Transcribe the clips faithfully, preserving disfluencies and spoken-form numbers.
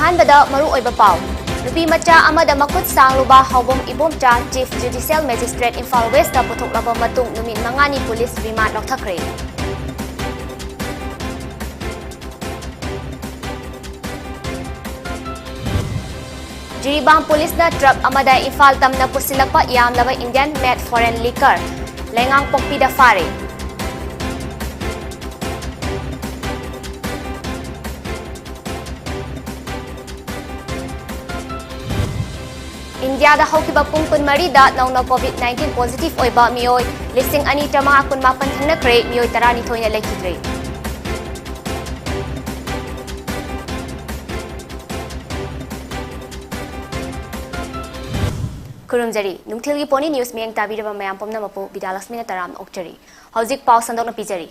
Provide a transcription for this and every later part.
ꯑꯍꯥꯟꯕꯗ ꯃꯔꯨꯑꯣꯏꯕ ꯄꯥꯎ꯫ ꯅꯨꯄꯤ ꯃꯆꯥ ꯑꯃꯗ ꯃꯈꯨꯠ ꯁꯥꯡꯂꯨꯕ ꯍꯥꯎꯕꯝ Ibomcha Chief Judicial Magistrate Imphal West ꯄꯨꯊꯣꯛꯂꯕ ꯃꯇꯨꯡ ꯅꯨꯃꯤꯠ ꯃꯉꯥꯅꯤ ꯄꯨꯂꯤꯁ ꯔꯤꯃꯥꯟ ꯂꯧꯊꯈ꯭ꯔꯦ꯫ ꯖꯤꯔꯤꯕꯥꯝ ꯄꯨꯂꯤꯁꯅ ꯇ꯭ꯔꯛ ꯑꯃꯗ ꯏꯝꯐꯥꯜ ꯇꯝꯅ ꯄꯨꯁꯤꯜꯂꯛꯄ ꯌꯥꯝꯂꯕ Indian made foreign liquor ꯂꯩꯉꯥꯡꯄꯣꯛꯄꯤꯗ ꯐꯥꯔꯦ꯫ ꯏꯟꯗꯤꯌꯥꯗ ꯍꯧꯈꯤꯕ ꯄꯨꯡ ꯀꯨꯟꯃꯔꯤꯗ ꯅꯧꯅ COVID nineteen positive ꯑꯣꯏꯕ ꯃꯤꯑꯣꯏ ꯂꯤꯁꯤꯡ ꯑꯅꯤ ꯆꯥꯃꯉꯥ ꯀꯨꯟꯃꯥꯄꯟ ꯊꯦꯡꯅꯈ꯭ꯔꯦ, ꯃꯤꯑꯣꯏ ꯇꯔꯥꯅꯤꯊꯣꯏꯅ ꯂꯩꯈꯤꯗ꯭ꯔꯦ꯫ ꯈꯨꯔꯨꯝꯖꯔꯤ꯫ ꯅꯨꯡꯊꯤꯜꯒꯤ ꯄꯣꯅꯤ news ꯃꯤꯠꯌꯦꯡ ꯇꯥꯕꯤꯔꯕ ꯃꯌꯥꯝ ꯄꯨꯝꯅꯃꯛꯄꯨ ꯕꯤꯗ꯭ꯌꯥꯂꯛꯁꯃꯤꯅ ꯇꯔꯥꯝꯅ ꯑꯣꯛꯆꯔꯤ꯫ ꯍꯧꯖꯤꯛ ꯄꯥꯎ ꯁꯟꯗꯣꯛꯅ ꯄꯤꯖꯔꯤ꯫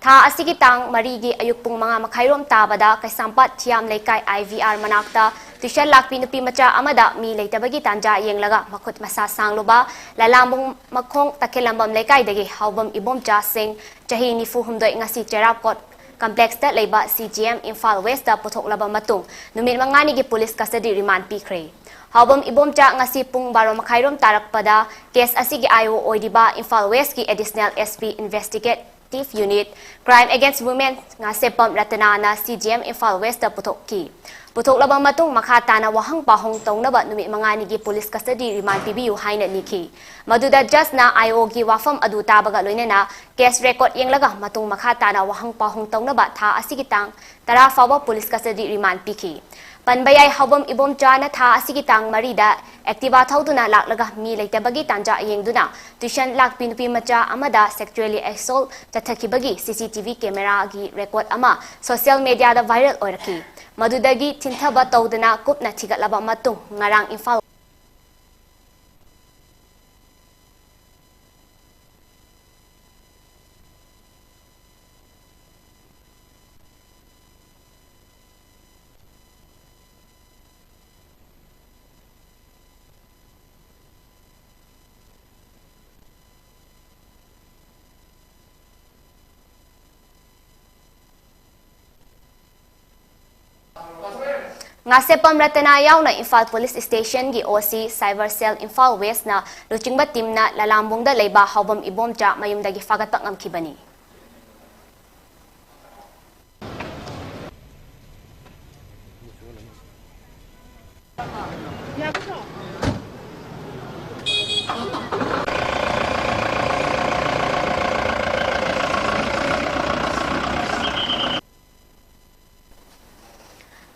ꯊꯥ ꯑꯁꯤꯒꯤ ꯇꯥꯡ ꯃꯔꯤꯒꯤ ꯑꯌꯨꯛ ꯄꯨꯡ ꯃꯉꯥ ꯃꯈꯥꯏꯔꯣꯝ ꯇꯥꯕꯗ ꯀꯩꯁꯥꯝꯄꯥꯠ ꯊꯤꯌꯥꯝ ꯂꯩꯀꯥꯏ IVR ꯃꯅꯥꯛꯇ tuition ꯂꯥꯛꯄꯤ ꯅꯨꯄꯤ ꯃꯆꯥ ꯑꯃꯗ ꯃꯤ ꯂꯩꯇꯕꯒꯤ ꯇꯥꯟꯖꯥ ꯌꯦꯡꯂꯒ ꯃꯈꯨꯠ ꯃꯁꯥ ꯁꯥꯡꯂꯨꯕ ꯂꯂꯥꯝꯕꯨꯡ ꯃꯈꯣꯡ ꯇꯈꯦꯜꯂꯝꯕꯝ ꯂꯩꯀꯥꯏꯗꯒꯤ ꯍꯥꯎꯕꯝ ꯏꯕꯣꯝꯆꯥ ꯁꯤꯡ, ꯆꯍꯤ ꯅꯤꯐꯨ ꯍꯨꯝꯗꯣꯏ, ꯉꯁꯤ ꯆꯦꯔꯥꯞꯀꯣꯠ complexꯇ ꯂꯩꯕ CGM ꯏꯝꯐꯥꯜ Westꯇ ꯄꯨꯊꯣꯛꯂꯕ ꯃꯇꯨꯡ ꯅꯨꯃꯤꯠ ꯃꯉꯥꯅꯤꯒꯤ ꯄꯨꯂꯤꯁ custody remand ꯄꯤꯈ꯭ꯔꯦ꯫ ꯍꯥꯎꯕꯝ ꯏꯕꯣꯝꯆꯥ ꯉꯁꯤ ꯄꯨꯡ ꯕꯥꯔꯣ ꯃꯈꯥꯏꯔꯣꯝ ꯇꯥꯔꯛꯄꯗ case ꯑꯁꯤꯒꯤ IO ꯑꯣꯏꯔꯤꯕ Imphal Westꯀꯤ Additional SP Investigative Unit, Crime Against Women Ngasheppam ꯔꯇꯅꯥꯅ CGM Imphal Westꯇ ꯄꯨꯊꯣꯛꯈꯤ꯫ ꯄꯨꯊꯣꯛꯂꯕ ꯃꯇꯨꯡ ꯃꯈꯥ ꯇꯥꯅ ꯋꯥꯍꯪ ꯄꯥꯎꯍꯪ ꯇꯧꯅꯕ ꯅꯨꯃꯤꯠ ꯃꯉꯥꯅꯤꯒꯤ ꯄꯨꯂꯤꯁ custody remand ꯄꯤꯕꯤꯌꯨ ꯍꯥꯏꯅ ꯅꯤꯈꯤ꯫ ꯃꯗꯨꯗ judgeꯅ IOꯒꯤ ꯋꯥꯐꯝ ꯑꯗꯨ ꯇꯥꯕꯒ ꯂꯣꯏꯅꯅ case record ꯌꯦꯡꯂꯒ ꯃꯇꯨꯡ ꯃꯈꯥ ꯇꯥꯅ ꯋꯥꯍꯪ ꯄꯥꯎꯍꯪ ꯇꯧꯅꯕ ꯊꯥ ꯑꯁꯤꯒꯤ ꯇꯥꯡ ꯇꯔꯥ ꯐꯥꯎꯕ ꯄꯨꯂꯤꯁ custody remand ꯄꯤꯈꯤ꯫ ꯄꯟꯕ ꯌꯥꯏ, ꯍꯥꯎꯕꯝ ꯏꯕꯣꯝꯆꯥꯅ ꯊꯥ ꯑꯁꯤꯒꯤ ꯇꯥꯡ ꯃꯔꯤꯗ Activa ꯊꯧꯗꯨꯅ ꯂꯥꯛꯂꯒ ꯃꯤ ꯂꯩꯇꯕꯒꯤ ꯇꯥꯟꯖꯥ ꯌꯦꯡꯗꯨꯅ tuition ꯂꯥꯛꯄꯤ ꯅꯨꯄꯤ ꯃꯆꯥ ꯑꯃꯗ sexually assault ꯆꯠꯊꯈꯤꯕꯒꯤ CCTV cameraꯒꯤ record ꯑꯃ social mediaꯗ viral ꯑꯣꯏꯔꯛꯈꯤ꯫ ꯃꯗꯨꯗꯒꯤ ꯊꯤꯟꯊꯕ ꯇꯧꯗꯅ ꯀꯨꯞꯅ ꯊꯤꯒꯠꯂꯕ ꯃꯇꯨꯡ ꯉꯔꯥꯡ ꯏꯝꯐꯥꯜ ꯉꯥꯁꯦꯞꯄꯝ ꯔꯇꯅꯥ ꯌꯥꯎꯅ ꯏꯝꯐꯥꯜ ꯄꯨꯂꯤꯁ ꯁ꯭ꯇꯦꯁꯟꯒꯤ ꯑꯣ ꯁꯤ, ꯁꯥꯏꯕꯔ ꯁꯦꯜ, ꯏꯝꯐꯥꯜ ꯋꯦꯁꯅ ꯂꯨꯆꯤꯡꯕ ꯇꯤꯝꯅ ꯂꯂꯥꯝꯕꯨꯡꯗ ꯂꯩꯕ ꯍꯥꯎꯕꯝ ꯏꯕꯣꯝꯆꯥ ꯃꯌꯨꯝꯗꯒꯤ ꯐꯥꯒꯠꯄ ꯉꯝꯈꯤꯕꯅꯤ꯫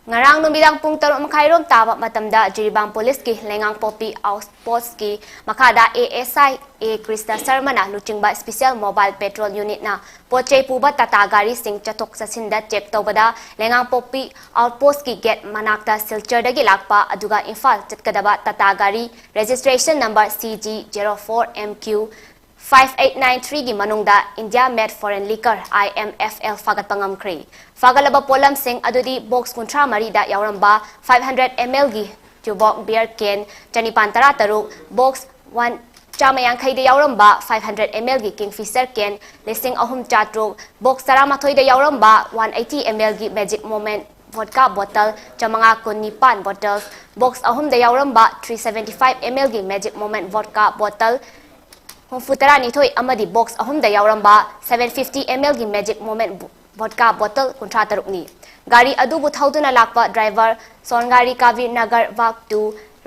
ꯉꯔꯥꯡ ꯅꯨꯃꯤꯗꯥꯡ ꯄꯨꯡ ꯇꯔꯨꯛ ꯃꯈꯥꯏꯔꯣꯝ ꯇꯥꯕ ꯃꯇꯝꯗ ꯖꯤꯔꯤꯕꯥꯝ ꯄꯨꯂꯤꯁꯀꯤ ꯂꯩꯉꯥꯡꯄꯣꯛꯄꯤ ꯑꯥꯎꯠꯄꯣꯁꯀꯤ ꯃꯈꯥꯗ A S I A Krishna ꯁꯔꯃꯅ ꯂꯨꯆꯤꯡꯕ ꯁ꯭ꯄꯤꯁꯦꯜ ꯃꯣꯕꯥꯏꯜ ꯄꯦꯇ꯭ꯔꯣꯜ ꯌꯨꯅꯤꯠꯅ ꯄꯣꯠ ꯆꯩ ꯄꯨꯕ ꯇꯥꯇꯥ ꯒꯥꯔꯤꯁꯤꯡ ꯆꯠꯊꯣꯛ ꯆꯠꯁꯤꯟꯗ ꯆꯦꯛ ꯇꯧꯕꯗ ꯂꯩꯉꯥꯡꯄꯣꯛꯄꯤ ꯑꯥꯎꯠꯄꯣꯁꯀꯤ ꯒꯦꯠ ꯃꯅꯥꯛꯇ ꯁꯤꯜꯆꯔꯗꯒꯤ ꯂꯥꯛꯄ ꯑꯗꯨꯒ ꯏꯝꯐꯥꯜ ꯆꯠꯀꯗꯕ ꯇꯥꯇꯥ ꯒꯥꯔꯤ registration number C G zero four M Q five eight nine ꯊ꯭ꯔꯤꯒꯤ ꯃꯅꯨꯡꯗ India made foreign liquor, I M F L, ꯐꯥꯒꯠꯄ ꯉꯝꯈ꯭ꯔꯦ꯫ ꯐꯥꯒꯠꯂꯕ ꯄꯣꯠꯂꯝꯁꯤꯡ ꯑꯗꯨꯗꯤ ꯕꯣꯛꯁ ꯀꯨꯟꯊ꯭ꯔꯥ ꯃꯔꯤꯗ ꯌꯥꯎꯔꯝꯕ ꯐꯥꯏꯚ ꯍꯟꯗ꯭ꯔꯦꯠ ꯑꯦꯝ ꯑꯦꯜꯒꯤ ꯇ꯭ꯌꯨꯕꯣꯛ ꯕꯤꯌꯔ ꯀꯦꯟ ꯆꯅꯤꯄꯥꯟ ꯇꯔꯥ ꯇꯔꯨꯛ, ꯕꯣꯛꯁ ꯋꯥꯟ ꯆꯥꯝꯃ ꯌꯥꯡꯈꯩꯗ ꯌꯥꯎꯔꯝꯕ ꯐꯥꯏꯚ ꯍꯟꯗ꯭ꯔꯦꯠ ꯑꯦꯝ ꯑꯦꯜꯒꯤ ꯀꯤꯡꯐꯤꯁꯔ ꯀꯦꯟ ꯂꯤꯁꯤꯡ ꯑꯍꯨꯝ ꯆꯥꯇ꯭ꯔꯨꯛ, ꯕꯣꯛꯁ ꯇꯔꯥꯃꯥꯊꯣꯏꯗ ꯌꯥꯎꯔꯝꯕ ꯋꯥꯟ ꯑꯩꯠꯇꯤ ꯑꯦꯝ ꯑꯦꯜꯒꯤ ꯃꯦꯖꯤꯛ ꯃꯣꯃꯦꯟꯠ ꯚꯣꯗꯀꯥ ꯕꯣꯇꯜ ꯆꯥꯃꯉꯥ ꯀꯨꯟꯅꯤꯄꯥꯟ ꯕꯣꯇꯜ, ꯕꯣꯛꯁ ꯑꯍꯨꯝꯗ ꯌꯥꯎꯔꯝꯕ ꯊ꯭ꯔꯤ ꯁꯚꯦꯟꯇꯤ ꯐꯥꯏꯚ ꯑꯦꯝ ꯑꯦꯜꯒꯤ ꯃꯦꯖꯤꯛ ꯃꯣꯃꯦꯟꯠ ꯚꯣꯗꯀꯥ ꯕꯣꯇꯜ ꯍꯨꯝꯐꯨ ꯇꯔꯥꯅꯤꯊꯣꯏ ꯑꯃꯗꯤ ꯕꯣꯛꯁ ꯑꯍꯨꯝꯗ ꯌꯥꯎꯔꯝꯕ ꯁꯚꯦꯟ ꯐꯤꯐꯇꯤ ꯑꯦꯝ ꯑꯦꯜꯒꯤ ꯃꯦꯖꯤꯛ ꯃꯣꯃꯦꯟꯠ ꯚꯣꯗꯀꯥ ꯕꯣꯇꯜ ꯀꯨꯟꯊ꯭ꯔꯥ ꯇꯔꯨꯛꯅꯤ꯫ ꯒꯥꯔꯤ ꯑꯗꯨꯕꯨ ꯊꯧꯗꯨꯅ ꯂꯥꯛꯄ ꯗ꯭ꯔꯥꯏꯚꯔ ꯁꯣꯟꯒꯥꯔꯤ ꯀꯥꯕꯤꯔ ꯅꯒꯔ ꯋꯥꯛ ꯇꯨ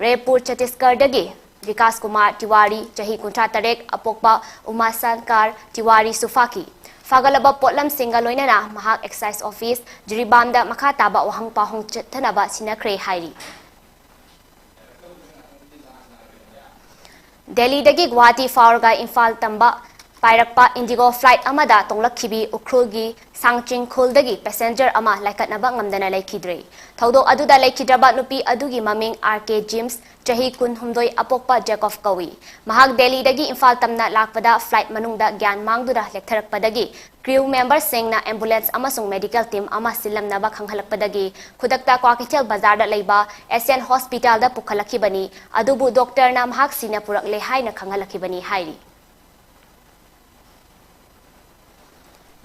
ꯔꯦꯄꯨꯔ ꯆꯇꯤꯁꯒꯔꯗꯒꯤ ꯕꯤꯀꯥꯁ ꯀꯨꯃꯥꯔ ꯇꯤꯋꯥꯔꯤ, ꯆꯍꯤ ꯀꯨꯟꯊ꯭ꯔꯥ ꯇꯔꯦꯠ, ꯑꯄꯣꯛꯄ ꯎꯃꯥ ꯁꯪꯀꯥꯔ ꯇꯤꯋꯥꯔꯤꯁꯨ ꯐꯥꯈꯤ꯫ ꯐꯥꯒꯠꯂꯕ ꯄꯣꯠꯂꯝꯁꯤꯡꯒ ꯂꯣꯏꯅꯅ ꯃꯍꯥꯛ ꯑꯦꯛꯁꯥꯏꯖ ꯑꯣꯐꯤꯁ ꯖꯤꯔꯤꯕꯥꯝꯗ ꯃꯈꯥ ꯇꯥꯕ ꯋꯥꯍꯪ ꯄꯥꯎꯍꯪ ꯆꯠꯊꯅꯕ ꯁꯤꯟꯅꯈ꯭ꯔꯦ ꯍꯥꯏꯔꯤ꯫ ꯗꯦꯜꯂꯤꯗꯒꯤ ꯒꯨꯋꯥꯍꯥꯇꯤ ꯐꯥꯎꯔꯒ ꯏꯝꯐꯥꯜ ꯇꯝꯕ ꯄꯥꯏꯔꯛꯄ ꯏꯟꯗꯤꯒꯣ ꯐ꯭ꯂꯥꯏꯠ ꯑꯃꯗ ꯇꯣꯡꯂꯛꯈꯤꯕꯤ ꯎꯈ꯭ꯔꯨꯜꯒꯤ ꯁꯥꯡꯆꯤꯡ ꯈꯨꯜꯗꯒꯤ ꯄꯦꯁꯦꯟꯖꯔ ꯑꯃ ꯂꯥꯏꯀꯠꯅꯕ ꯉꯝꯗꯅ ꯂꯩꯈꯤꯗ꯭ꯔꯦ꯫ ꯊꯧꯗꯣꯛ ꯑꯗꯨꯗ ꯂꯩꯈꯤꯗ꯭ꯔꯕ ꯅꯨꯄꯤ ꯑꯗꯨꯒꯤ ꯃꯃꯤꯡ ꯑꯥꯔ ꯀꯦ ꯖꯤꯝꯁ, ꯆꯍꯤ ꯀꯨꯟꯍꯨꯝꯗꯣꯏ, ꯑꯄꯣꯛꯄ ꯖꯦꯀꯣꯕ ꯀꯧꯏ꯫ ꯃꯍꯥꯛ ꯗꯦꯜꯂꯤꯗꯒꯤ ꯏꯝꯐꯥꯜ ꯇꯝꯅ ꯂꯥꯛꯄꯗ ꯐ꯭ꯂꯥꯏꯠ ꯃꯅꯨꯡꯗ ꯒ꯭ꯌꯥꯟ ꯃꯥꯡꯗꯨꯅ ꯂꯦꯛꯊꯔꯛꯄꯗꯒꯤ ꯀ꯭ꯔꯤꯎ ꯃꯦꯝꯕꯔꯁꯤꯡꯅ ꯑꯦꯝꯕꯨꯂꯦꯟꯁ ꯑꯃꯁꯨꯡ ꯃꯦꯗꯤꯀꯦꯜ ꯇꯤꯝ ꯑꯃ ꯁꯤꯜꯂꯝꯅꯕ ꯈꯪꯍꯜꯂꯛꯄꯗꯒꯤ ꯈꯨꯗꯛꯇ ꯀ꯭ꯋꯥꯀꯩꯊꯦꯜ ꯕꯖꯥꯔꯗ ꯂꯩꯕ ꯑꯦꯁꯤꯌꯥꯟ ꯍꯣꯁꯄꯤꯇꯥꯜꯗ ꯄꯨꯈꯠꯂꯛꯈꯤꯕꯅꯤ꯫ ꯑꯗꯨꯕꯨ ꯗꯣꯛꯇꯔꯅ ꯃꯍꯥꯛ ꯁꯤꯅ ꯄꯨꯔꯛꯂꯦ ꯍꯥꯏꯅ ꯈꯪꯍꯜꯂꯛꯈꯤꯕꯅꯤ ꯍꯥꯏꯔꯤ꯫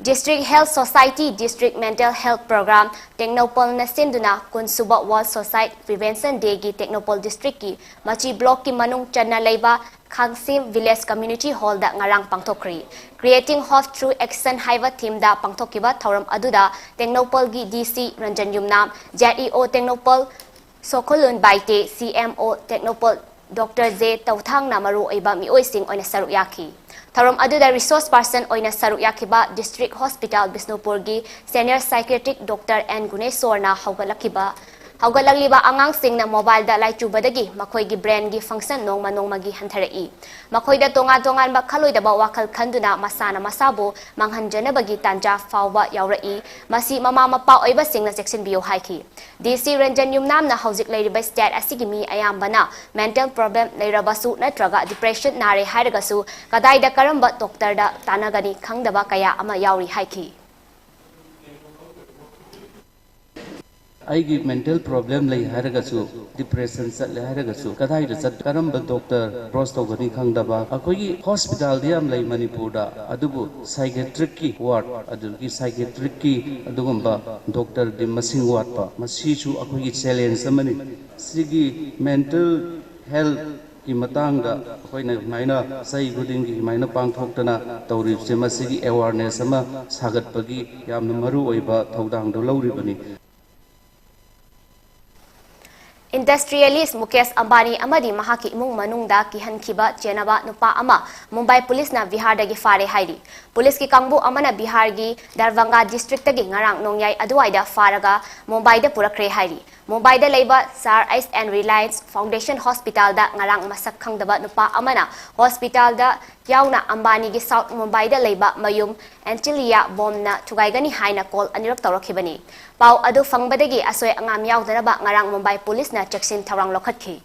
District Health Society District Mental Health Program ꯇꯦꯡꯅꯧꯄꯜꯅ ꯁꯤꯟꯗꯨꯅ ꯀꯨꯟ ꯁꯨꯕ World Suicide Prevention Day ꯒꯤ ꯇꯦꯡꯅꯧꯄꯜ District ꯀꯤ ꯃꯆꯤ Block ꯀꯤ ꯃꯅꯨꯡ ꯆꯟꯅ ꯂꯩꯕ ꯈꯥꯡꯁꯤꯝ Village Community Hall ꯗ ꯉꯔꯥꯡ ꯄꯥꯡꯊꯣꯛꯈ꯭ꯔꯤ꯫ Creating Hope Through Action ꯍꯥꯏꯕ theme ꯗ ꯄꯥꯡꯊꯣꯛꯈꯤꯕ ꯊꯧꯔꯝ ꯑꯗꯨꯗ ꯇꯦꯡꯅꯧꯄꯜꯒꯤ D C ꯔꯟꯖꯟ ꯌꯨꯝꯅꯥꯝ, Z E O Tengnoupal ꯁꯣꯈꯣꯂꯨꯟ Baite, C M O Tengnoupal Doctor J ꯇꯧꯊꯥꯡꯅ ꯃꯔꯨꯑꯣꯏꯕ ꯃꯤꯑꯣꯏꯁꯤꯡ ꯑꯣꯏꯅ ꯁꯔꯨꯛ ꯌꯥꯈꯤ꯫ ꯊꯧꯔꯝ ꯑꯗꯨꯗ resource person ꯑꯣꯏꯅ ꯁꯔꯨꯛ ꯌꯥꯈꯤꯕ District Hospital ꯕꯤꯁꯅꯨꯄꯨꯔꯒꯤ Senior Psychiatric Doctor N ꯒꯨꯅꯦꯁꯣꯔꯅ ꯍꯧꯒꯠꯂꯛꯈꯤꯕ, ꯍꯧꯒꯠꯂꯛꯂꯤꯕ ꯑꯉꯥꯡꯁꯤꯡꯅ mobile ꯗ ꯂꯥꯏꯆꯨꯕꯗꯒꯤ ꯃꯈꯣꯏꯒꯤ brain ꯒꯤ function ꯅꯣꯡꯃ ꯅꯣꯡꯃꯒꯤ ꯍꯟꯊꯔꯛꯏ꯫ ꯃꯈꯣꯏꯗ ꯇꯣꯉꯥꯟ ꯇꯣꯉꯥꯟꯕ ꯈꯜꯂꯣꯏꯗꯕ ꯋꯥꯈꯜ ꯈꯟꯗꯨꯅ ꯃꯁꯥꯅ ꯃꯁꯥꯕꯨ ꯃꯥꯡꯍꯟꯖꯅꯕꯒꯤ ꯇꯥꯟꯖꯥ ꯐꯥꯎꯕ ꯌꯥꯎꯔꯛꯏ꯫ ꯃꯁꯤ ꯃꯃꯥ ꯃꯄꯥ ꯑꯣꯏꯕꯁꯤꯡꯅ ꯆꯦꯛꯁꯤꯟꯕꯤꯌꯨ ꯍꯥꯏꯈꯤ꯫ D C ꯔꯟꯖꯟ ꯌꯨꯝꯅꯥꯝꯅ ꯍꯧꯖꯤꯛ ꯂꯩꯔꯤꯕ state ꯑꯁꯤꯒꯤ ꯃꯤ ꯑꯌꯥꯝꯕꯅ mental problem ꯂꯩꯔꯕꯁꯨ ꯅꯠꯇ꯭ꯔꯒ depression ꯅꯥꯔꯦ ꯍꯥꯏꯔꯒꯁꯨ ꯀꯗꯥꯏꯗ ꯀꯔꯝꯕ doctor ꯗ ꯇꯥꯟꯅꯒꯅꯤ ꯈꯪꯗꯕ ꯀꯌꯥ ꯑꯃ ꯌꯥꯎꯔꯤ ꯍꯥꯏꯈꯤ꯫ ꯑꯩꯒꯤ mental problem ꯂꯩ ꯍꯥꯏꯔꯒꯁꯨ, depression ꯆꯠꯂꯦ ꯍꯥꯏꯔꯒꯁꯨ, ꯀꯗꯥꯏꯗ ꯆꯠ, ꯀꯔꯝꯕ doctor approach ꯇꯧꯒꯅꯤ ꯈꯪꯗꯕ꯫ ꯑꯩꯈꯣꯏꯒꯤ hospital ꯗꯤ ꯌꯥꯝ ꯂꯩ ꯃꯅꯤꯄꯨꯔꯗ, ꯑꯗꯨꯕꯨ psychiatric ꯀꯤ ward, ꯑꯗꯨꯗꯒꯤ psychiatric ꯀꯤ ꯑꯗꯨꯒꯨꯝꯕ doctor ꯗꯤ ꯃꯁꯤꯡ ꯋꯥꯠꯄ, ꯃꯁꯤꯁꯨ ꯑꯩꯈꯣꯏꯒꯤ challenge ꯑꯃꯅꯤ꯫ ꯁꯤꯒꯤ mental health ꯀꯤ ꯃꯇꯥꯡꯗ ꯑꯩꯈꯣꯏꯅ ꯁꯨꯃꯥꯏꯅ ꯆꯍꯤ ꯈꯨꯗꯤꯡꯒꯤ ꯁꯨꯃꯥꯏꯅ ꯄꯥꯡꯊꯣꯛꯇꯅ ꯇꯧꯔꯤꯕꯁꯦ, ꯃꯁꯤꯒꯤ awareness ꯑꯃ ꯁꯥꯒꯠꯄꯒꯤ ꯌꯥꯝꯅ ꯃꯔꯨ ꯑꯣꯏꯕ ꯊꯧꯗꯥꯡꯗꯨ ꯂꯧꯔꯤꯕꯅꯤ꯫ Industrialist ꯃꯨꯀꯦꯁ ꯑꯝꯕꯥꯅꯤ ꯑꯃꯗꯤ ꯃꯍꯥꯛꯀꯤ ꯏꯃꯨꯡ ꯃꯅꯨꯡꯗ ꯀꯤꯍꯟꯈꯤꯕ ꯆꯦꯟꯅꯕ ꯅꯨꯄꯥ ꯑꯃ ꯃꯨꯝꯕꯥꯏ ꯄꯨꯂꯤꯁꯅ ꯕꯤꯍꯥꯔꯗꯒꯤ ꯐꯥꯔꯦ ꯍꯥꯏꯔꯤ꯫ ꯄꯨꯂꯤꯁꯀꯤ ꯀꯥꯡꯕꯨ ꯑꯃꯅ ꯕꯤꯍꯥꯔꯒꯤ ꯗꯔꯚꯪꯒꯥ district ꯇꯒꯤ ꯉꯔꯥꯡ ꯅꯣꯡꯌꯥꯏ ꯑꯗꯨꯋꯥꯏꯗ ꯐꯥꯔꯒ ꯃꯨꯝꯕꯥꯏꯗ ꯄꯨꯔꯛꯈ꯭ꯔꯦ ꯍꯥꯏꯔꯤ꯫ ꯃꯨꯝꯕꯥꯏꯗ ꯂꯩꯕ Star H and Reliance Foundation Hospital ꯗ ꯉꯔꯥꯡ ꯃꯁꯛ ꯈꯪꯗꯕ ꯅꯨꯄꯥ ꯑꯃꯅ hospital ꯗ ꯌꯥꯎꯅ ꯑꯝꯕꯥꯅꯤꯒꯤ South ꯃꯨꯝꯕꯥꯏꯗ ꯂꯩꯕ ꯃꯌꯨꯝ ꯑꯦꯟꯇꯤꯂꯤꯌꯥ ꯕꯣꯝꯅ ꯊꯨꯒꯥꯏꯒꯅꯤ ꯍꯥꯏꯅ call ꯑꯅꯤꯔꯛ ꯇꯧꯔꯛꯈꯤꯕꯅꯤ꯫ ꯄꯥꯎ ꯑꯗꯨ ꯐꯪꯕꯗꯒꯤ ꯑꯁꯣꯏ ꯑꯉꯥꯝ ꯌꯥꯎꯗꯅꯕ ꯉꯔꯥꯡ ꯃꯨꯝꯕꯥꯏ ꯄꯨꯂꯤꯁꯅ ꯆꯦꯛꯁꯤꯟ ꯊꯧꯔꯥꯡ ꯂꯧꯈꯠꯈꯤ꯫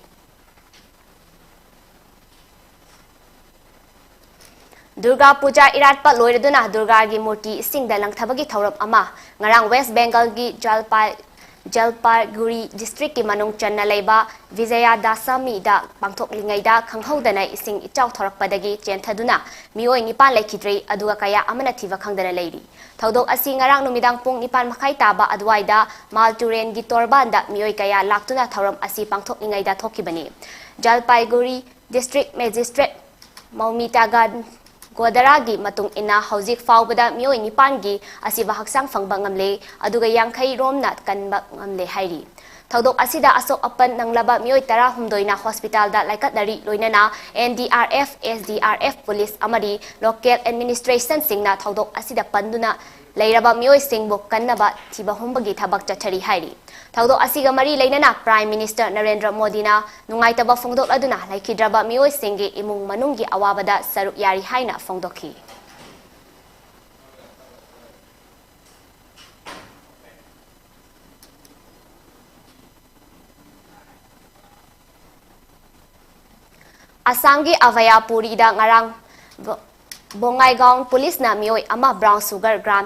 ꯗꯨꯔꯒꯥ ꯄꯨꯖꯥ ꯏꯔꯥꯠꯄ ꯂꯣꯏꯔꯗꯨꯅ ꯗꯨꯔꯒꯥꯒꯤ ꯃꯨꯔꯇꯤ ꯏꯁꯤꯡꯗ ꯂꯪꯊꯕꯒꯤ ꯊꯧꯔꯝ ꯑꯃ ꯉꯔꯥꯡ West Bengal ꯒꯤ ꯖꯜꯄꯥꯏ-, ꯖꯜꯄꯥꯏꯒꯨꯔꯤ ꯗꯤꯁꯇ꯭ꯔꯤꯛꯀꯤ ꯃꯅꯨꯡ ꯆꯟꯅ ꯂꯩꯕ ꯕꯤꯖꯌꯥꯗꯁꯃꯤꯗ ꯄꯥꯡꯊꯣꯛꯂꯤꯉꯩꯗ ꯈꯪꯍꯧꯗꯅ ꯏꯁꯤꯡ ꯏꯆꯥꯎ ꯊꯣꯔꯛꯄꯗꯒꯤ ꯆꯦꯟꯊꯗꯨꯅ ꯃꯤꯑꯣꯏ ꯅꯤꯄꯥꯟ ꯂꯩꯈꯤꯗ꯭ꯔꯦ, ꯑꯗꯨꯒ ꯀꯌꯥ ꯑꯃꯅ ꯊꯤꯕ ꯈꯪꯗꯅ ꯂꯩꯔꯤ꯫ ꯊꯧꯗꯣꯛ ꯑꯁꯤ ꯉꯔꯥꯡ ꯅꯨꯃꯤꯗꯥꯡ ꯄꯨꯡ ꯅꯤꯄꯥꯟ ꯃꯈꯥꯏ ꯇꯥꯕ ꯑꯗꯨꯋꯥꯏꯗ ꯃꯥꯜ ꯇꯨꯔꯦꯟꯒꯤ ꯇꯣꯔꯕꯥꯟꯗ ꯃꯤꯑꯣꯏ ꯀꯌꯥ ꯂꯥꯛꯇꯨꯅ ꯊꯧꯔꯝ ꯑꯁꯤ ꯄꯥꯡꯊꯣꯛꯂꯤꯉꯩꯗ ꯊꯣꯛꯈꯤꯕꯅꯤ꯫ ꯖꯜꯄꯥꯏꯒꯨꯔꯤ ꯗꯤꯁꯇ꯭ꯔꯤꯛ ꯃꯦꯖꯤꯁꯇ꯭ꯔꯦꯠ ꯃꯧꯃꯤꯇꯥ ꯒꯥꯟ-, ꯒꯣꯗꯔꯥꯒꯤ ꯃꯇꯨꯡ ꯏꯟꯅ, ꯍꯧꯖꯤꯛ ꯐꯥꯎꯕꯗ ꯃꯤꯑꯣꯏ ꯅꯤꯄꯥꯟꯒꯤ ꯑꯁꯤꯕ ꯍꯛꯆꯥꯡ ꯐꯪꯕ ꯉꯝꯂꯦ, ꯑꯗꯨꯒ ꯌꯥꯡꯈꯩ ꯔꯣꯝꯅ ꯀꯟꯕ ꯉꯝꯂꯦ ꯍꯥꯏꯔꯤ꯫ ꯊꯧꯗꯣꯛ ꯑꯁꯤꯗ ꯑꯁꯣꯛ ꯑꯄꯟ ꯅꯪꯂꯕ ꯃꯤꯑꯣꯏ ꯇꯔꯥꯍꯨꯝꯗꯣꯏꯅ ꯍꯣꯁꯄꯤꯇꯥꯜꯗ ꯂꯥꯏꯀꯠꯅꯔꯤ, ꯂꯣꯏꯅꯅ N D R F, S D R F, police ꯑꯃꯗꯤ ꯂꯣꯀꯦꯜ ꯑꯦꯗꯃꯤꯅꯤꯁꯇ꯭ꯔꯦꯁꯟꯁꯤꯡꯅ ꯊꯧꯗꯣꯛ ꯑꯁꯤꯗ ꯄꯟꯗꯨꯅ ꯂꯩꯔꯕ ꯃꯤꯑꯣꯏꯁꯤꯡꯕꯨ ꯀꯟꯅꯕ ꯊꯤꯕ ꯍꯨꯝꯕꯒꯤ ꯊꯕꯛ ꯆꯠꯊꯔꯤ ꯍꯥꯏꯔꯤ꯫ ꯊꯧꯗꯣꯛ ꯑꯁꯤꯒ ꯃꯔꯤ ꯂꯩꯅꯅ ꯄ꯭ꯔꯥꯏꯝ ꯃꯤꯅꯤꯁꯇꯔ ꯅꯔꯦꯟꯗ꯭ꯔ ꯃꯣꯗꯤꯅ ꯅꯨꯡꯉꯥꯏꯇꯕ ꯐꯣꯡꯗꯣꯛꯂꯗꯨꯅ ꯂꯩꯈꯤꯗ꯭ꯔꯕ ꯃꯤꯑꯣꯏꯁꯤꯡꯒꯤ ꯏꯃꯨꯡ ꯃꯅꯨꯡꯒꯤ ꯑꯋꯥꯕꯗ ꯁꯔꯨꯛ ꯌꯥꯔꯤ ꯍꯥꯏꯅ ꯐꯣꯡꯗꯣꯛꯈꯤ꯫ ꯑꯁꯥꯝꯒꯤ ꯑꯚꯌꯥꯄꯨꯔꯤꯗ ꯉꯔꯥꯡ ꯕ-, ꯕꯣꯉꯥꯏꯒꯥꯎ ꯄꯨꯂꯤꯁꯅ ꯃꯤꯑꯣꯏ ꯑꯃ ꯕ꯭ꯔꯥꯎꯟ ꯁꯨꯒꯔ ꯒ꯭ꯔꯥꯝ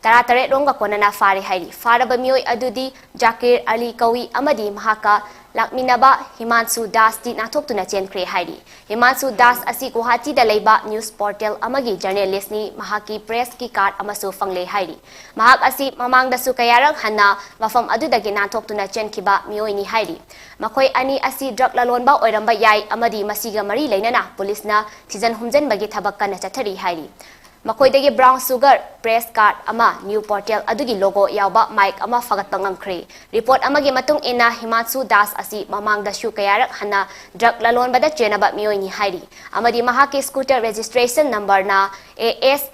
ꯇꯔꯥꯇꯔꯦꯠ ꯔꯣꯝꯒ ꯀꯣꯟꯅꯅ ꯐꯥꯔꯦ ꯍꯥꯏꯔꯤ꯫ ꯐꯥꯔꯕ ꯃꯤꯑꯣꯏ ꯑꯗꯨꯗꯤ ꯖꯥꯀꯤꯔ ꯑꯂꯤ ꯀꯧꯏ ꯑꯃꯗꯤ ꯃꯍꯥꯛꯀ ꯂꯥꯛꯃꯤꯟꯅꯕ ꯍꯤꯃꯥꯟꯁꯨ ꯗꯥꯁꯇꯤ ꯅꯥꯟꯊꯣꯛꯇꯨꯅ ꯆꯦꯟꯈ꯭ꯔꯦ ꯍꯥꯏꯔꯤ꯫ ꯍꯤꯃꯥꯟꯁꯨ ꯗꯥꯁ ꯑꯁꯤ ꯒꯨꯋꯥꯍꯥꯇꯤꯗ ꯂꯩꯕ ꯅ꯭ꯌꯨꯁ ꯄꯣꯔꯇꯦꯜ ꯑꯃꯒꯤ ꯖꯔꯅꯦꯂꯤꯁꯅꯤ, ꯃꯍꯥꯛꯀꯤ ꯄ꯭ꯔꯦꯁꯀꯤ ꯀꯥꯔꯗ ꯑꯃꯁꯨ ꯐꯪꯂꯦ ꯍꯥꯏꯔꯤ꯫ ꯃꯍꯥꯛ ꯑꯁꯤ ꯃꯃꯥꯡꯗꯁꯨ ꯀꯌꯥꯔꯛ ꯍꯟꯅ ꯃꯐꯝ ꯑꯗꯨꯗꯒꯤ ꯅꯥꯟꯊꯣꯛꯇꯨꯅ ꯆꯦꯟꯈꯤꯕ ꯃꯤꯑꯣꯏꯅꯤ ꯍꯥꯏꯔꯤ꯫ ꯃꯈꯣꯏ ꯑꯅꯤ ꯑꯁꯤ ꯗ꯭ꯔꯒ ꯂꯂꯣꯟꯕ ꯑꯣꯏꯔꯝꯕ ꯌꯥꯏ ꯑꯃꯗꯤ ꯃꯁꯤꯒ ꯃꯔꯤ ꯂꯩꯅꯅ ꯄꯨꯂꯤꯁꯅ ꯊꯤꯖꯟ ꯍꯨꯝꯖꯟꯕꯒꯤ ꯊꯕꯛ ꯀꯟꯅ ꯆꯠꯊꯔꯤ ꯍꯥꯏꯔꯤ꯫ ꯃꯈꯣꯏꯗꯒꯤ ꯕ꯭ꯔꯥꯎꯟ ꯁꯨꯒꯔ, ꯄ꯭ꯔꯦꯁ ꯀꯥꯔꯗ ꯑꯃ, ꯅ꯭ꯌꯨ ꯄꯣꯔꯇꯦꯜ ꯑꯗꯨꯒꯤ ꯂꯣꯒꯣ ꯌꯥꯎꯕ ꯃꯥꯏꯛ ꯑꯃ ꯐꯒꯠꯄ ꯉꯝꯈ꯭ꯔꯦ꯫ ꯔꯤꯄꯣꯔꯠ ꯑꯃꯒꯤ ꯃꯇꯨꯡ ꯏꯟꯅ, ꯍꯤꯃꯥꯟꯁꯨ ꯗꯥꯁ ꯑꯁꯤ ꯃꯃꯥꯡꯗꯁꯨ ꯀꯌꯥꯔꯛ ꯍꯟꯅ ꯗ꯭ꯔꯒ ꯂꯂꯣꯟꯕꯗ ꯆꯦꯟꯅꯕ ꯃꯤꯑꯣꯏꯅꯤ ꯍꯥꯏꯔꯤ, ꯑꯃꯗꯤ ꯃꯍꯥꯛꯀꯤ ꯁ꯭ꯀꯨꯇꯔ ꯔꯦꯖꯤꯁꯇ꯭ꯔꯦꯁꯟ ꯅꯝꯕꯔꯅ A S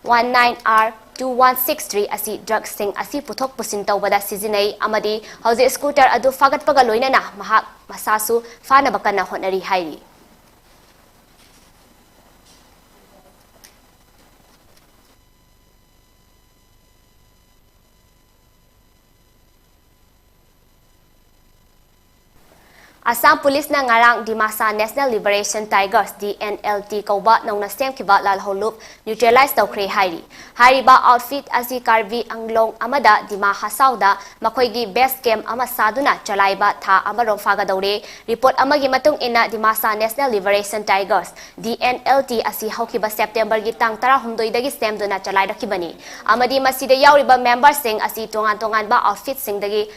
one nine R two one six three ꯑꯁꯤ ꯗ꯭ꯔꯒꯁꯤꯡ ꯑꯁꯤ ꯄꯨꯊꯣꯛ ꯄꯨꯁꯤꯟ ꯇꯧꯕꯗ ꯁꯤꯖꯤꯟꯅꯩ ꯑꯃꯗꯤ ꯍꯧꯖꯤꯛ ꯁ꯭ꯀꯨꯇꯔ ꯑꯗꯨ ꯐꯥꯒꯠꯄꯒ ꯂꯣꯏꯅꯅ ꯃꯍꯥꯛ ꯃꯁꯥꯁꯨ ꯐꯥꯅꯕ ꯀꯟꯅ ꯍꯣꯠꯅꯔꯤ ꯍꯥꯏꯔꯤ꯫ ꯑꯁꯥꯝ ꯄꯨꯂꯤꯁꯅ ꯉꯔꯥꯡ Dimasa National Liberation Tigers, D N L T ꯀꯧꯕ ꯅꯧꯅ ꯁꯦꯝꯈꯤꯕ ꯂꯥꯜꯍꯧꯂꯨꯞ neutralize ꯇꯧꯈ꯭ꯔꯦ ꯍꯥꯏꯔꯤ꯫ ꯍꯥꯏꯔꯤꯕ outfit ꯑꯁꯤ ꯀꯥꯔꯕꯤ ꯑꯪꯂꯣꯡ ꯑꯃꯗ ꯗꯤꯃꯥ ꯍꯁꯥꯎꯗ ꯃꯈꯣꯏꯒꯤ base camp ꯑꯃ ꯁꯥꯗꯨꯅ ꯆꯂꯥꯏꯕ ꯊꯥ ꯑꯃꯔꯣꯝ ꯐꯥꯒꯗꯧꯔꯦ꯫ Report ꯑꯃꯒꯤ ꯃꯇꯨꯡ ꯏꯟꯅ, Dimasa National Liberation Tigers, D N L T ꯑꯁꯤ ꯍꯧꯈꯤꯕ September ꯒꯤ ꯇꯥꯡ ꯇꯔꯥꯍꯨꯝꯗꯣꯏꯗꯒꯤ ꯁꯦꯝꯗꯨꯅ ꯆꯂꯥꯏꯔꯛꯈꯤꯕꯅꯤ ꯑꯃꯗꯤ ꯃꯁꯤꯗ ꯌꯥꯎꯔꯤꯕ member ꯁꯤꯡ ꯑꯁꯤ ꯇꯣꯉꯥꯟ ꯇꯣꯉꯥꯟꯕ outfit ꯁꯤꯡꯗꯒꯤ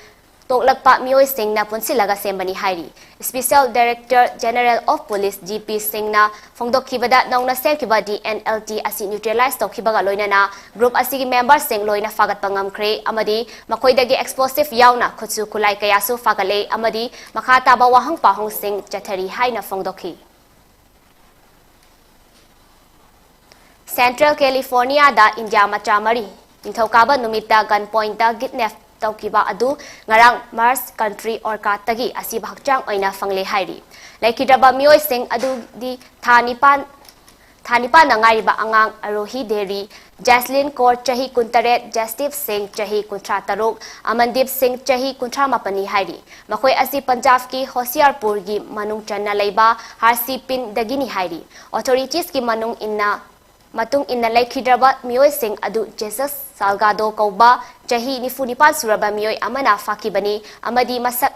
ꯇꯣꯛꯂꯛꯄ ꯃꯤꯑꯣꯏꯁꯤꯡꯅ ꯄꯨꯟꯁꯤꯜꯂꯒ ꯁꯦꯝꯕꯅꯤ ꯍꯥꯏꯔꯤ꯫ Special Director General of Police, G P ꯁꯤꯡꯅ ꯐꯣꯡꯗꯣꯛꯈꯤꯕꯗ, ꯅꯧꯅ ꯁꯦꯝꯈꯤꯕ D N L T ꯑꯁꯤ neutralize ꯇꯧꯈꯤꯕꯒ ꯂꯣꯏꯅꯅ group ꯑꯁꯤꯒꯤ member ꯁꯤꯡ ꯂꯣꯏꯅ ꯐꯥꯒꯠꯄ ꯉꯝꯈ꯭ꯔꯦ ꯑꯃꯗꯤ ꯃꯈꯣꯏꯗꯒꯤ explosive ꯌꯥꯎꯅ ꯈꯨꯠꯁꯨ ꯈꯨꯠꯂꯥꯏ ꯀꯌꯥꯁꯨ ꯐꯥꯒꯠꯂꯦ ꯑꯃꯗꯤ ꯃꯈꯥ ꯇꯥꯕ ꯋꯥꯍꯪ ꯄꯥꯎꯍꯪꯁꯤꯡ ꯆꯠꯊꯔꯤ ꯍꯥꯏꯅ ꯐꯣꯡꯗꯣꯛꯈꯤ꯫ Central California ꯗ ꯏꯟꯗꯤꯌꯥ ꯃꯆꯥ ꯃꯔꯤ ꯅꯤꯡꯊꯧꯀꯥꯕ ꯅꯨꯃꯤꯠꯇ gun point ꯇ kidnap ꯇꯧꯈꯤꯕ ꯑꯗꯨ ꯉꯔꯥꯡ Mars country Orchard ꯇꯒꯤ ꯑꯁꯤꯕ ꯍꯛꯆꯥꯡ ꯑꯣꯏꯅ ꯐꯪꯂꯦ ꯍꯥꯏꯔꯤ꯫ ꯂꯩꯈꯤꯗ꯭ꯔꯕ ꯃꯤꯑꯣꯏꯁꯤꯡ ꯑꯗꯨꯗꯤ ꯊꯥ ꯅꯤꯄꯥꯟ, ꯊꯥ ꯅꯤꯄꯥꯟꯗ ꯉꯥꯏꯔꯤꯕ ꯑꯉꯥꯡ ꯑꯔꯣꯍꯤ ꯗꯦꯔꯤ, ꯖꯦꯁꯂꯤꯟ ꯀꯣꯔ ꯆꯍꯤ ꯀꯨꯟꯇꯔꯦꯠ, ꯖꯁꯇꯤꯞ ꯁꯤꯡ ꯆꯍꯤ ꯀꯨꯟꯊ꯭ꯔꯥ ꯇꯔꯨꯛ, ꯑꯃꯟꯗꯤꯞ ꯁꯤꯡ ꯆꯍꯤ ꯀꯨꯟꯊ꯭ꯔꯥ ꯃꯥꯄꯟꯅꯤ ꯍꯥꯏꯔꯤ꯫ ꯃꯈꯣꯏ ꯑꯁꯤ ꯄꯟꯖꯥꯕꯀꯤ ꯍꯣꯁꯤꯌꯥꯔꯄꯨꯔꯒꯤ ꯃꯅꯨꯡ ꯆꯟꯅ ꯂꯩꯕ ꯍꯥꯔꯁꯤꯄꯤꯟꯗꯒꯤꯅꯤ ꯍꯥꯏꯔꯤ꯫ Authorities ꯀꯤ ꯃꯅꯨꯡ ꯏꯟꯅ, ꯃꯇꯨꯡ ꯏꯟꯅ ꯂꯩꯈꯤꯗ꯭ꯔꯕ ꯃꯤꯑꯣꯏꯁꯤꯡ ꯑꯗꯨ ꯖꯦꯁꯁ ꯁꯥꯜꯒꯥꯗꯣ ꯀꯧꯕ ꯆꯍꯤ ꯅꯤꯐꯨ ꯅꯤꯄꯥꯟ ꯁꯨꯔꯕ ꯃꯤꯑꯣꯏ ꯑꯃꯅ ꯐꯥꯈꯤꯕꯅꯤ ꯑꯃꯗꯤ ꯃꯁꯛ,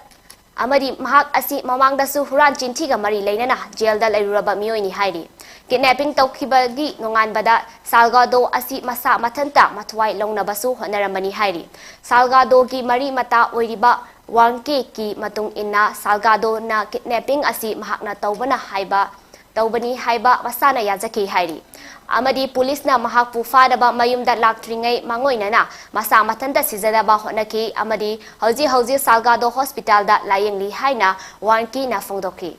ꯑꯃꯗꯤ ꯃꯍꯥꯛ ꯑꯁꯤ ꯃꯃꯥꯡꯗꯁꯨ ꯍꯨꯔꯥꯟ ꯆꯤꯟꯊꯤꯒ ꯃꯔꯤ ꯂꯩꯅꯅ ꯖꯦꯜꯗ ꯂꯩꯔꯨꯔꯕ ꯃꯤꯑꯣꯏꯅꯤ ꯍꯥꯏꯔꯤ꯫ Kidnapping ꯇꯧꯈꯤꯕꯒꯤ ꯅꯣꯡꯉꯥꯟꯕꯗ ꯁꯥꯜꯒꯥꯗꯣ ꯑꯁꯤ ꯃꯁꯥ ꯃꯊꯟꯇ ꯃꯊ꯭ꯋꯥꯏ ꯂꯧꯅꯕꯁꯨ ꯍꯣꯠꯅꯔꯝꯕꯅꯤ ꯍꯥꯏꯔꯤ꯫ ꯁꯥꯜꯒꯥꯗꯣꯒꯤ ꯃꯔꯤ ꯃꯇꯥ ꯑꯣꯏꯔꯤꯕ ꯋꯥꯡꯀꯦꯀꯤ ꯃꯇꯨꯡ ꯏꯟꯅ, ꯁꯥꯜꯒꯥꯗꯣꯅ kidnapping ꯑꯁꯤ ꯃꯍꯥꯛꯅ ꯇꯧꯕꯅ ꯍꯥꯏꯕ, ꯇꯧꯕꯅꯤ ꯍꯥꯏꯕ ꯃꯁꯥꯅ ꯌꯥꯖꯈꯤ ꯍꯥꯏꯔꯤ꯫ ꯑꯃꯗꯤ ꯄꯨꯂꯤꯁꯅ ꯃꯍꯥꯛꯄꯨ ꯐꯥꯅꯕ ꯃꯌꯨꯝꯗ ꯂꯥꯛꯇ꯭ꯔꯤꯉꯩ ꯃꯥꯡꯑꯣꯏꯅꯅ ꯃꯁꯥ ꯃꯊꯟꯇ ꯁꯤꯖꯅꯕ ꯍꯣꯠꯅꯈꯤ ꯑꯃꯗꯤ ꯍꯧꯖꯤꯛ ꯍꯧꯖꯤꯛ ꯁꯥꯜꯒꯥꯗꯣ ꯍꯣꯁꯄꯤꯇꯥꯜꯗ ꯂꯥꯌꯦꯡꯂꯤ ꯍꯥꯏꯅ ꯋꯥꯡꯀꯤꯅ ꯐꯣꯡꯗꯣꯛꯈꯤ꯫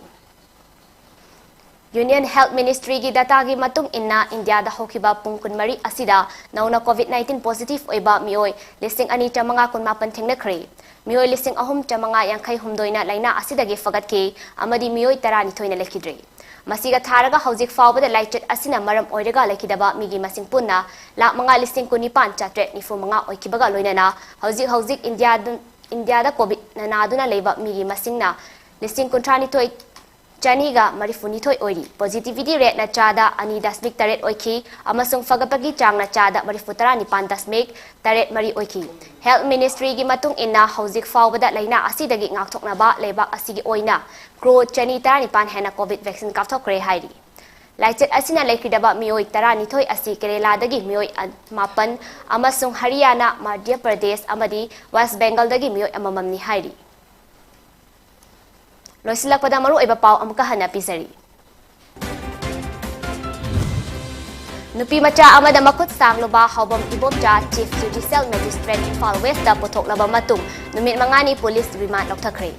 Union Health Ministry ꯒꯤ data ꯒꯤ ꯃꯇꯨꯡ ꯏꯟꯅ, ꯏꯟꯗꯤꯌꯥꯗ ꯍꯧꯈꯤꯕ ꯄꯨꯡ ꯀꯨꯟꯃꯔꯤ ꯑꯁꯤꯗ ꯅꯧꯅ COVID nineteen positive ꯑꯣꯏꯕ ꯃꯤꯑꯣꯏ ꯂꯤꯁꯤꯡ ꯑꯅꯤ ꯆꯥꯃꯉꯥ ꯀꯨꯟꯃꯥꯄꯟ ꯊꯦꯡꯅꯈ꯭ꯔꯦ꯫ ꯃꯤꯑꯣꯏ ꯂꯤꯁꯤꯡ ꯑꯍꯨꯝ ꯆꯥꯃꯉꯥ ꯌꯥꯡꯈꯩ ꯍꯨꯝꯗꯣꯏꯅ ꯂꯥꯏꯅꯥ ꯑꯁꯤꯗꯒꯤ ꯐꯒꯠꯈꯤ ꯑꯃꯗꯤ ꯃꯤꯑꯣꯏ ꯇꯔꯥꯅꯤꯊꯣꯏꯅ ꯂꯩꯈꯤꯗ꯭ꯔꯦ꯫ ꯃꯁꯤꯒ ꯊꯥꯔꯒ ꯍꯧꯖꯤꯛ ꯐꯥꯎꯕꯗ ꯂꯥꯏꯆꯠ ꯑꯁꯤꯅ ꯃꯔꯝ ꯑꯣꯏꯔꯒ ꯂꯩꯈꯤꯗꯕ ꯃꯤꯒꯤ ꯃꯁꯤꯡ ꯄꯨꯟꯅ ꯂꯥꯈ ꯃꯉꯥ ꯂꯤꯁꯤꯡ ꯀꯨꯟꯅꯤꯄꯥꯟ ꯆꯥꯇ꯭ꯔꯦꯠ ꯅꯤꯐꯨ ꯃꯉꯥ ꯑꯣꯏꯈꯤꯕꯒ ꯂꯣꯏꯅꯅ ꯍꯧꯖꯤꯛ ꯍꯧꯖꯤꯛ ꯏꯟꯗꯤꯌꯥꯗ, ꯏꯟꯗꯤꯌꯥꯗ COVID ꯅ ꯅꯥꯗꯨꯅ ꯂꯩꯕ ꯃꯤꯒꯤ ꯃꯁꯤꯡꯅ ꯂꯤꯁꯤꯡ ꯀꯨꯟꯊ꯭ꯔꯥꯅꯤꯊꯣꯏ ꯆꯅꯤꯒ ꯃꯔꯤꯐꯨꯅꯤꯊꯣꯏ ꯑꯣꯏꯔꯤ꯫ Positivity rateꯅ ꯆꯥꯗ ꯑꯅꯤ ꯗꯁꯃꯤꯛ ꯇꯔꯦꯠ ꯑꯣꯏꯈꯤ ꯑꯃꯁꯨꯡ ꯐꯒꯠꯄꯒꯤ ꯆꯥꯡꯅ ꯆꯥꯗ ꯃꯔꯤꯐꯨ ꯇꯔꯥꯅꯤꯄꯥꯟ ꯗꯁꯃꯤꯛ ꯇꯔꯦꯠ ꯃꯔꯤ ꯑꯣꯏꯈꯤ꯫ Health Ministryꯒꯤ ꯃꯇꯨꯡ ꯏꯟꯅ, ꯍꯧꯖꯤꯛ ꯐꯥꯎꯕꯗ ꯂꯥꯏꯅꯥ ꯑꯁꯤꯗꯒꯤ ꯉꯥꯛꯊꯣꯛꯅꯕ ꯂꯩꯕꯥꯛ ꯑꯁꯤꯒꯤ ꯑꯣꯏꯅ ꯀ꯭ꯔꯣꯔ ꯆꯅꯤ ꯇꯔꯥꯅꯤꯄꯥꯟ ꯍꯦꯟꯅ COVID vaccine ꯀꯥꯞꯊꯣꯛꯈ꯭ꯔꯦ ꯍꯥꯏꯔꯤ꯫ ꯂꯥꯏꯆꯠ ꯑꯁꯤꯅ ꯂꯩꯈꯤꯗꯕ ꯃꯤꯑꯣꯏ ꯇꯔꯥꯅꯤꯊꯣꯏ ꯑꯁꯤ ꯀꯦꯔꯦꯂꯥꯗꯒꯤ ꯃꯤꯑꯣꯏ ꯃꯥꯄꯟ ꯑꯃꯁꯨꯡ ꯍꯔꯤꯌꯥꯅꯥ, ꯃꯙ꯭ꯌ ꯄ꯭ꯔꯗꯦꯁ ꯑꯃꯗꯤ ꯋꯦꯁ꯭ꯠ ꯕꯦꯡꯒꯜꯗꯒꯤ ꯃꯤꯑꯣꯏ ꯑꯃꯃꯝꯅꯤ ꯍꯥꯏꯔꯤ꯫ ꯂꯣꯏꯁꯤꯜꯂꯛꯄꯗ ꯃꯔꯨꯑꯣꯏꯕ ꯄꯥꯎ ꯑꯃꯨꯛꯀ ꯍꯟꯅ ꯄꯤꯖꯔꯤ꯫ ꯅꯨꯄꯤ ꯃꯆꯥ ꯑꯃꯗ ꯃꯈꯨꯠ ꯁꯥꯡꯂꯨꯕ ꯍꯥꯎꯕꯝ Ibomcha Chief Judicial Magistrate Imphal Westꯇ ꯄꯨꯊꯣꯛꯂꯕ ꯃꯇꯨꯡ ꯅꯨꯃꯤꯠ ꯃꯉꯥꯅꯤ ꯄꯨꯂꯤꯁ ꯔꯤꯃꯥꯟꯗ ꯂꯧꯊꯈ꯭ꯔꯦ꯫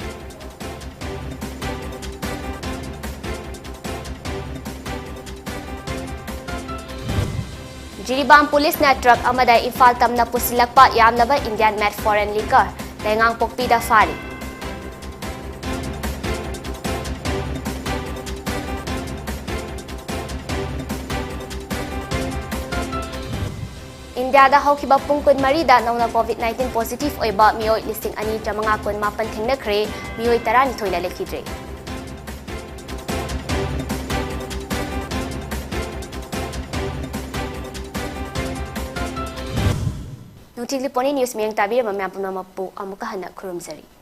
ꯖꯤꯔꯤꯕꯥꯝ ꯄꯨꯂꯤꯁꯅ ꯇ꯭ꯔꯛ ꯑꯃꯗ ꯏꯝꯐꯥꯜ ꯇꯝꯅ ꯄꯨꯁꯤꯜꯂꯛꯄ ꯌꯥꯝꯂꯕ Indian made foreign liquor ꯂꯩꯉꯥꯡꯄꯣꯛꯄꯤꯗ ꯐꯥꯔꯤ꯫ ꯏꯟꯗꯤꯌꯥꯗ ꯍꯧꯈꯤꯕ ꯄꯨꯡ ꯀꯨꯟꯃꯔꯤꯗ ꯅꯧꯅ COVID nineteen positive ꯑꯣꯏꯕ ꯃꯤꯑꯣꯏ ꯂꯤꯁꯤꯡ ꯑꯅꯤ ꯆꯥꯃꯉꯥ ꯀꯨꯟꯃꯥꯄꯟ ꯊꯦꯡꯅꯈ꯭ꯔꯦ, ꯃꯤꯑꯣꯏ ꯇꯔꯥꯅꯤꯊꯣꯏꯅ ꯂꯩꯈꯤꯗ꯭ꯔꯦ꯫ ꯅꯨꯡꯊꯤꯜꯒꯤ ꯄꯣꯅꯤ news ꯃꯤꯠꯌꯦꯡ ꯇꯥꯕꯤꯔꯕ ꯃꯌꯥꯝ ꯄꯨꯝꯅꯃꯛꯄꯨ ꯑꯃꯨꯛꯀ ꯍꯟꯅ ꯈꯨꯔꯨꯝꯖꯔꯤ꯫